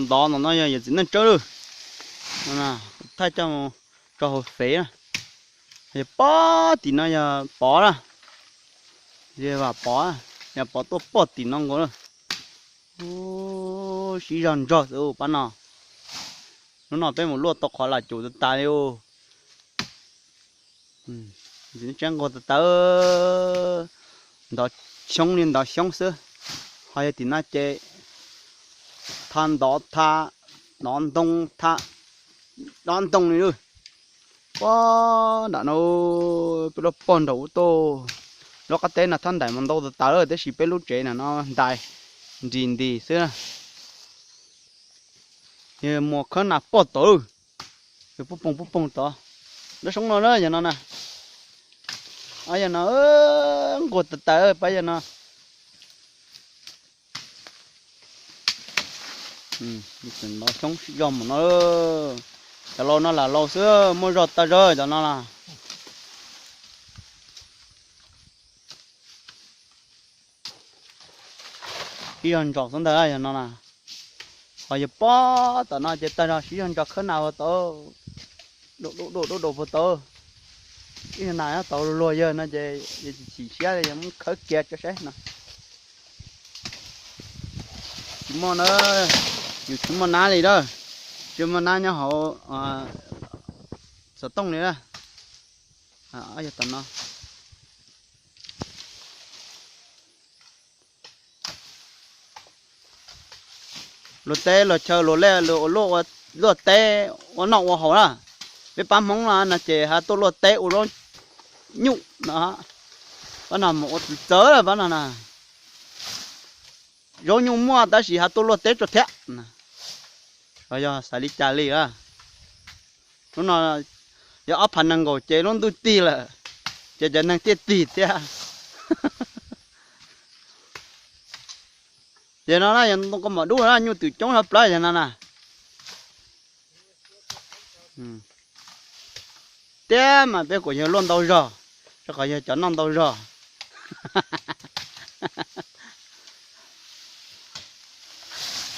Ntov ntawm no yog yawm txiv Neej Tsawb lawm. Thaij coj mus tso hauv fev na. Yog pob tim no yog Pov na. Yog Vam Pov, yog Pov tuaj pob tim no nkaus lawm. Siv zog nrog xwb pab no. Hnub no peb mus luaj tau qhov lam cum tas tas li. Tseeb nkaus tas tas, ntov xyoob li ntov xyoob xwb. Ho yog tim no ces tha ntov tha, ntov ntoo tha, ntov ntoo li lawm. Pob nram no, peb lub pog nraum ub tuaj, lub qab teb no thab ntais mas ntau tas tas lawm, tab sis peb lub tsev no ntais nris nti xwb. Yog muas khawb nas pog tod, yog pub poog pub poog tod. Dab soob no na, yog no na. Yog no, nquag tas tas pab yog no. Ntov xyoob sib zog mus no. Cov laus no lam laus xwb, muaj zog tag zog cov no las. Sib zog ntsos xwb ntag yog no na. Ho yog pob tom no ces tag zog sib zog ntsos khawb nas puag tod, dub dub dub dub puag tod. Ib nas nyob tod luag yawg no ces yog chim siab li yog muab khawb kiag tso saib no. Tsis muaj na, yus tsis muaj nab li a, tsis muaj nab nyob hauv xov tooj li a. Yog tom no. Luag teb luag chaw luag lej luag ua luaj, ua luaj teb ua noj ua haus na. Peb pab Hmoob no no ces ho tuaj luaj teb ua zaub nyuj no. Pab no mus ua txawv txawv pab no na. Zaub nyuj muaj tab sis ho tuaj luaj teb tso thiab. Yog xav li cas li a. Hnub no yog ob phav nees nkaum ces lub ntuj tig lawm, ces cov neeg thiaj tig thiab. Ces no na yog ntoo koj mom dub na, nyuj twm coob hlo plawv yog no na. Thiab mas peb kuj yog luaj ntau zog, rau qhov yog cov noj ntau zog.